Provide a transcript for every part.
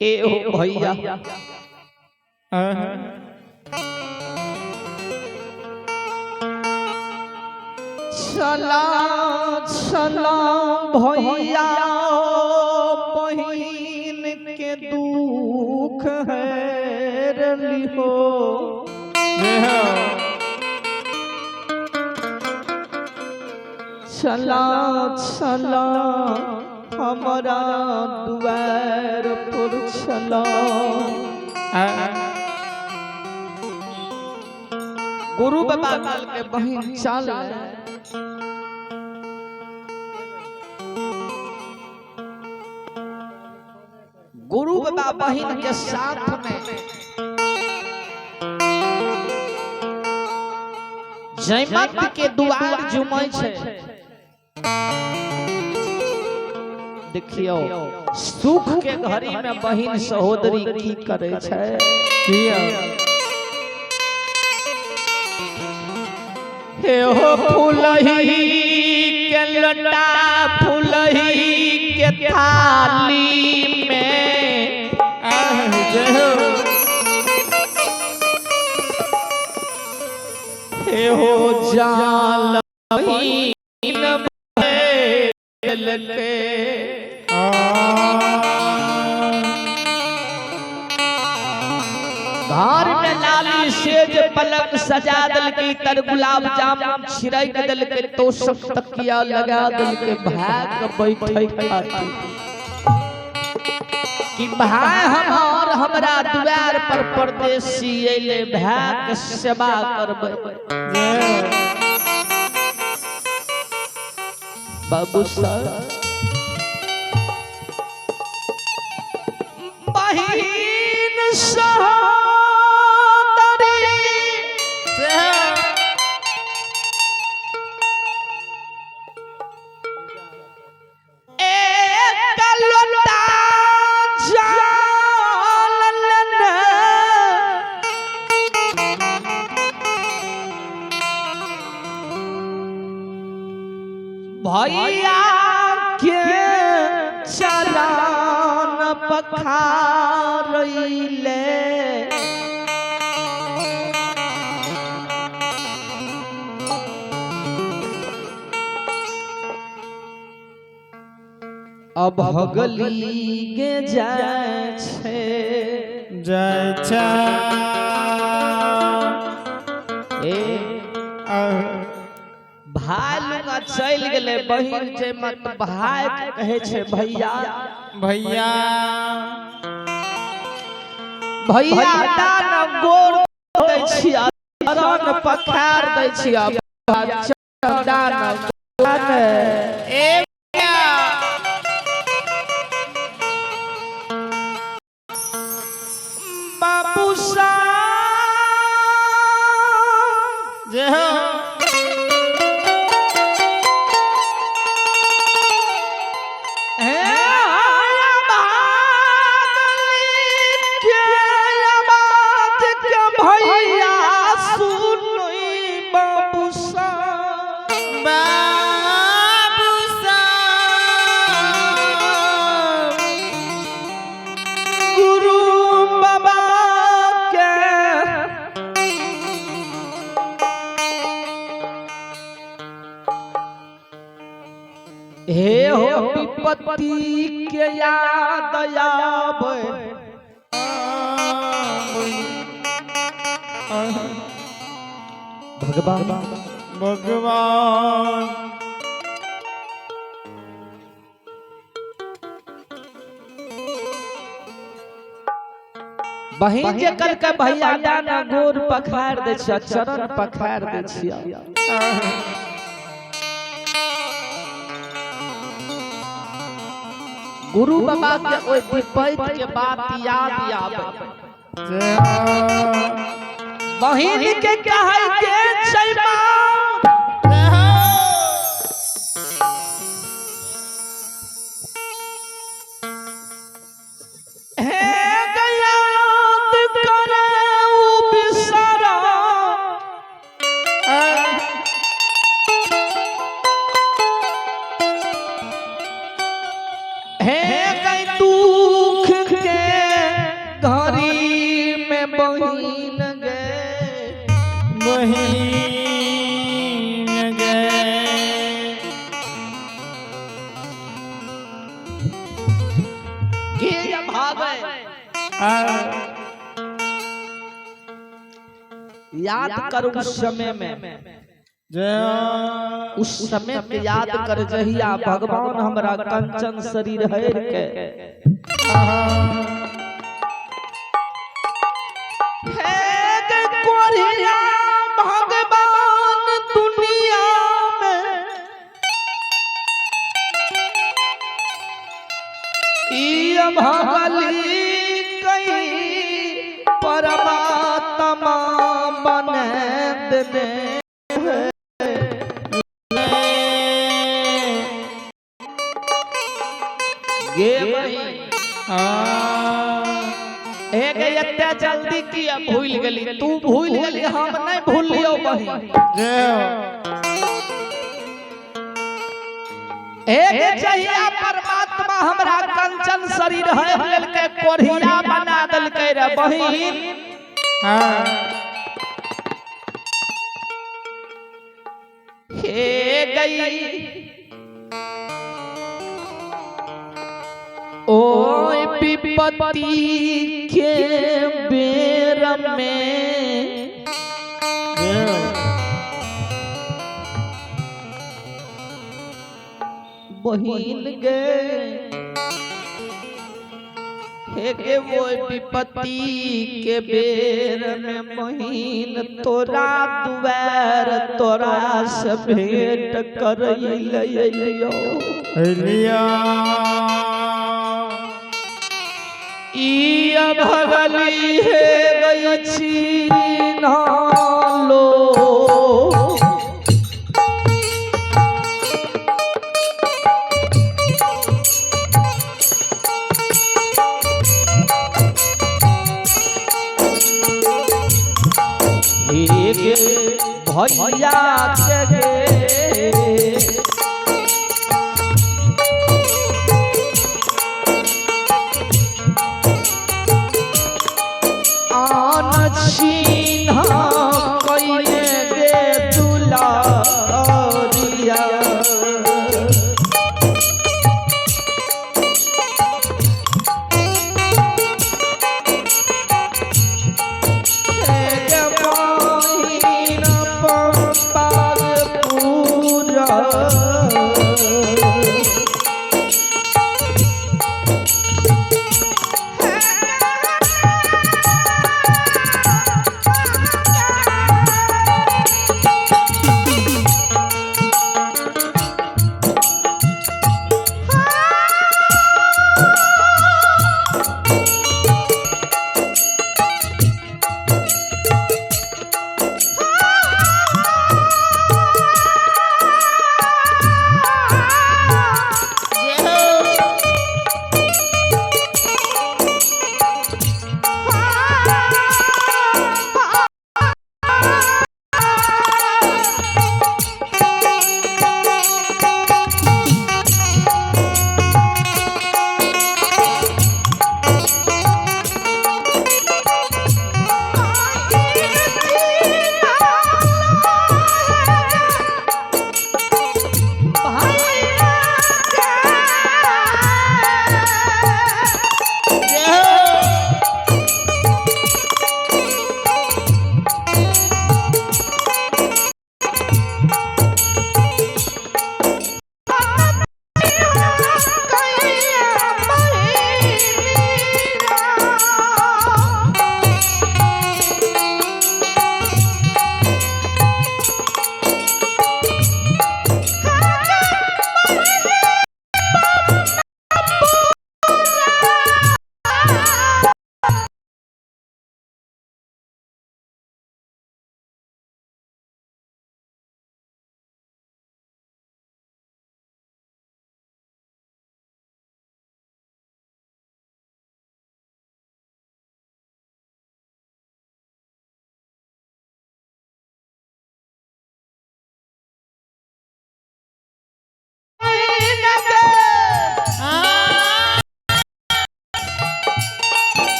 ए हो भैया, चला चला भैया, बहिन के दुख है हो। चला चला हमारा दुआर पर चला। गुरु बाबा कल के बहिन चल, गुरु बाबा बहिन के साथ में जयमत के दुआर जुमै छै। देखियो सुख के घड़ी में बहिन सहोदरी की करे छै। हे हो फूलही के लोटा, फूलही के थाली में, हे हो जाल के घर में लाली सेज पलंग सजा दल के, तर गुलाब जामुन छिड़क दल के, तोशक तकिया लगा दल के, भाग बैठे खातिर कि भाई हमार हमरा द्वार पर परदेसी अइले, भाई के सेवा करबै। बाबू सर बहिन सहोदरी एक लोटा जाल लेने, भैया के चरण पखारैले। अब भगली के जाय छै, जय छै। ए भाय लुगा चलि गेलै, बहिन जे मत भाय के कहै छै भैया, भैया भैया दान गोर दै छिया, चरण पखार दै छिया, दान गोर। ए भैया बाबू साहब जय हो। हे के आवाज के भैया सुनई बाबू साहब, बाबू साहब गुरु बाबा के हे हो विपत्ति के याद आवे। भगवान भगवान बहिन जे कल के भैया दाना गोर पखार दै छिया, चरण पखार दै छिया। गुरु बाबा के ओहि विपैत के बात याद आवे। जय हो। बहिन के कहै के छै माँ, जय हो। हे याद करे उ बिसरा, हे गई दुख के बहिन गे। बहिन गे। के भागे याद कर उस समय में, उस समय के याद कर जहिया भगवान हमरा कंचन शरीर हर के हे गे कोरिया भगवान दुनिया में ई भगली कई परमात्मा बने देने गे बहिन। हे गे एते जल्दी किया भूल गेली तू? भूल गेली, हम नहीं भूलियो बहिन। हे गे जहिया परमात्मा हमरा कंचन शरीर है लेलकै, कोढ़िया बना देलकै रे बहिन। हे गई ओय विपत्ति के बेर में बहिन गे, हे गे वो विपत्ति के बेर में बहिन तोरा दुआर तोरा से भेंट करैले अइलियौ। लिया। ई भगली हे गई छी लो हे गे भैया के गे। आन चिन्ह कइले गे दुलारिया। हे गे बहिन पम्पाग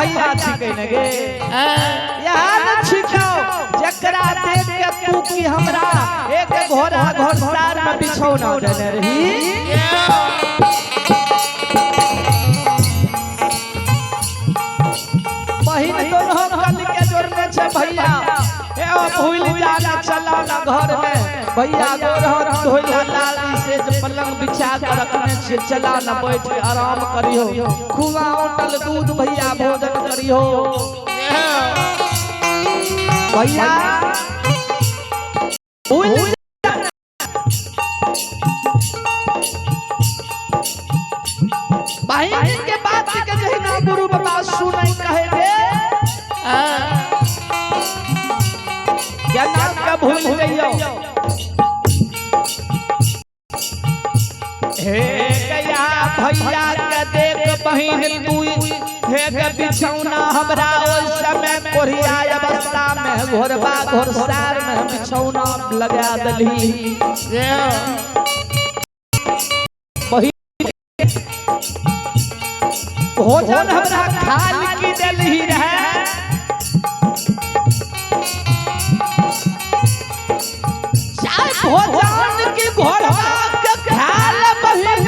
भैया छिकै ने गे, यहाँ न छिकौ जकरा देख के तू की हमरा एक घोड़ा घोड़सार में बिछौना देने रही। बहिन दोनों कल के जोड़ने छे भैया, ए भूल जाना चला ना घर में भैया गोर धोइला लाली से पलंग बिछा के रखने छे, चला ना बैठ के आराम करियो, खुआ उठल दूध भैया भोजन करियो। भैया भूल बहिन के बात के जहिना गुरु बाबा सुनै कहे गे क्या का भूल जइयो। हे गया भैया के देख बहिन तू हे के बिछौना हमरा ओइ समय कोढ़िया अवस्था में घोरबा घोरसार में बिछौना लगा दलही। भोजन हमरा खाल की देलही रहे, चाहे भोजन की घोरबा के खाल बहिन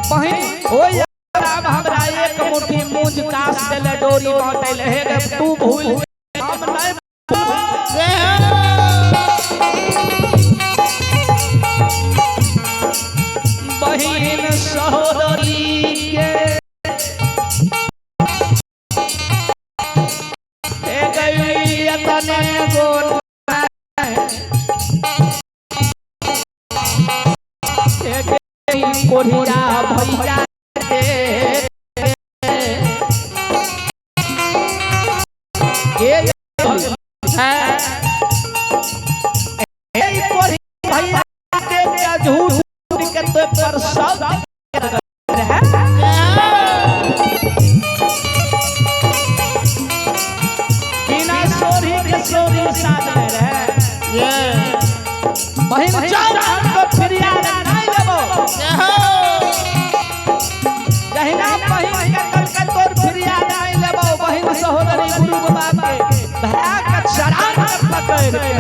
बहिन ओइ हमरा एक मुट्ठी मूंज कास देले डोरी बांटैले, हे गे तू भूल हम नहीं। बहिन सहोदरी के हे गई तने गोर कोढ़िया भैया के भैया के झूठ के तो पर सब बिना सोरी के सोरी साथ में रहे। बहिन चल हमको फिरियाद नहीं देबो, जहिना बहिन के कल के तोर फिरियाद नहीं लेबो। बहिन सहोदरी गुरु बाबा के भैया के चरण पकड़ के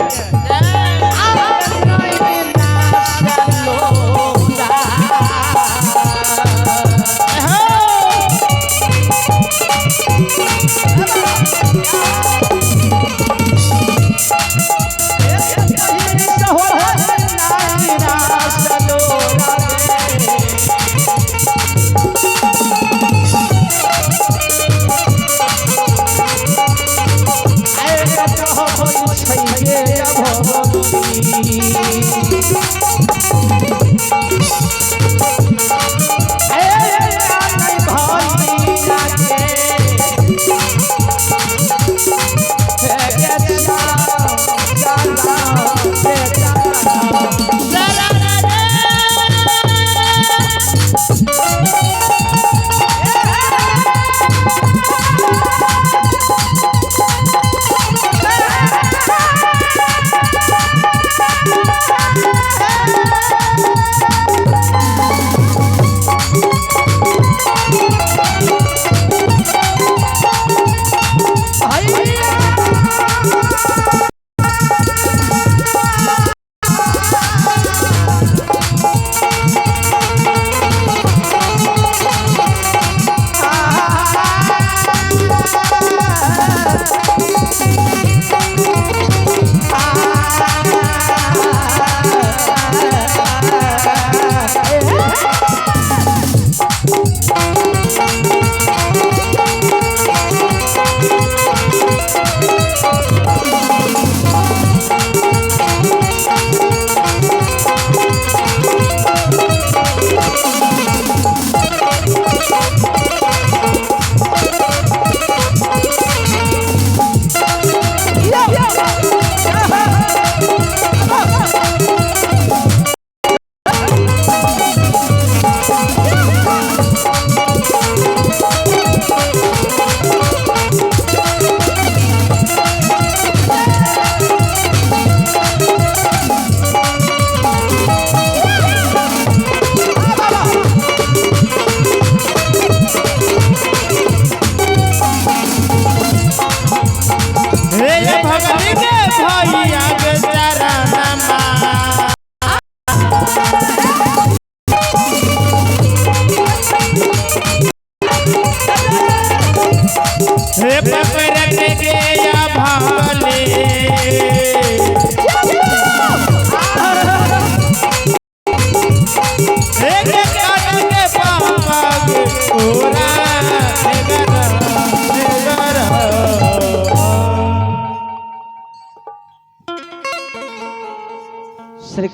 हे पकड़ के गया भाले। एक कान के पाग ओरा नगर नगर। श्री